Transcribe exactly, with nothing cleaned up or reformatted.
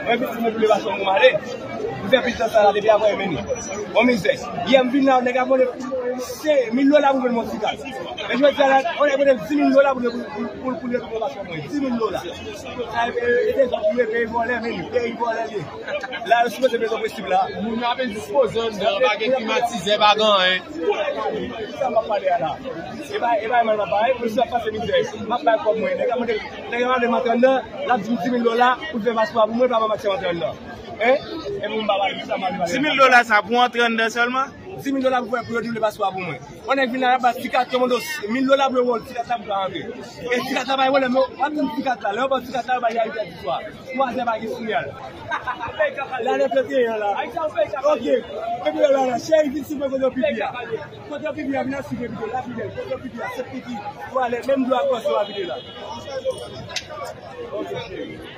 Mwen vin pou mwen pou leve aswè pou m ale. M fè pitit sa la depi apre vini. Bon mizè. Yè m vin la, nèg la mande se mil dola pou mwen yon ti kat. E jodi a la, on nèg mande dis mil dola pou pou pou pou leve pou mwen. Dis mil dola. Sa e e dezòd pou peyi vòlè, men peyi vòlè li ye. La yo sipoze bezwen prensip la. Moun yo ape dispoze anndan, pa gen klimatizè, pa gen anyen. Sa m ap pale a la. E pa e pa mal m ap pale, polis la pase mizè. M ap bay kòb mwen. Nèg la mande nèg la mande m antre anndan, l ap di m dis mil dola pou l fè paspò pou mwen, pa ban m aksè antre anndan. Hein? E pou m pa pale, sa m ap pale. Dis mil dola sa pou antre anndan sèlman? Dis mil dola pou fè pou yo di l fè paspò pou mwen. On nèg vin la, l ap ba ti kat, kòmando mil dola pou yo ba l, ti kat la pou ka antre. E ti kat la pa gen pwoblèm, non. W ap di m ti kat la, lè yo ba w ti kat la, yo ba l ayitè di swa. Twa zè pa gen sinyal. La lè trannteyen la. Ok. Kote yo la la? Cheri, vin sou mwen kote yo pipi a. Kote yo pipi a, vin asou mwen pito, la pi bèl. Kote yo pipi a, sèt pipi. Twalèt, menm dlo a kòs yo a vide la. Ok, cheri.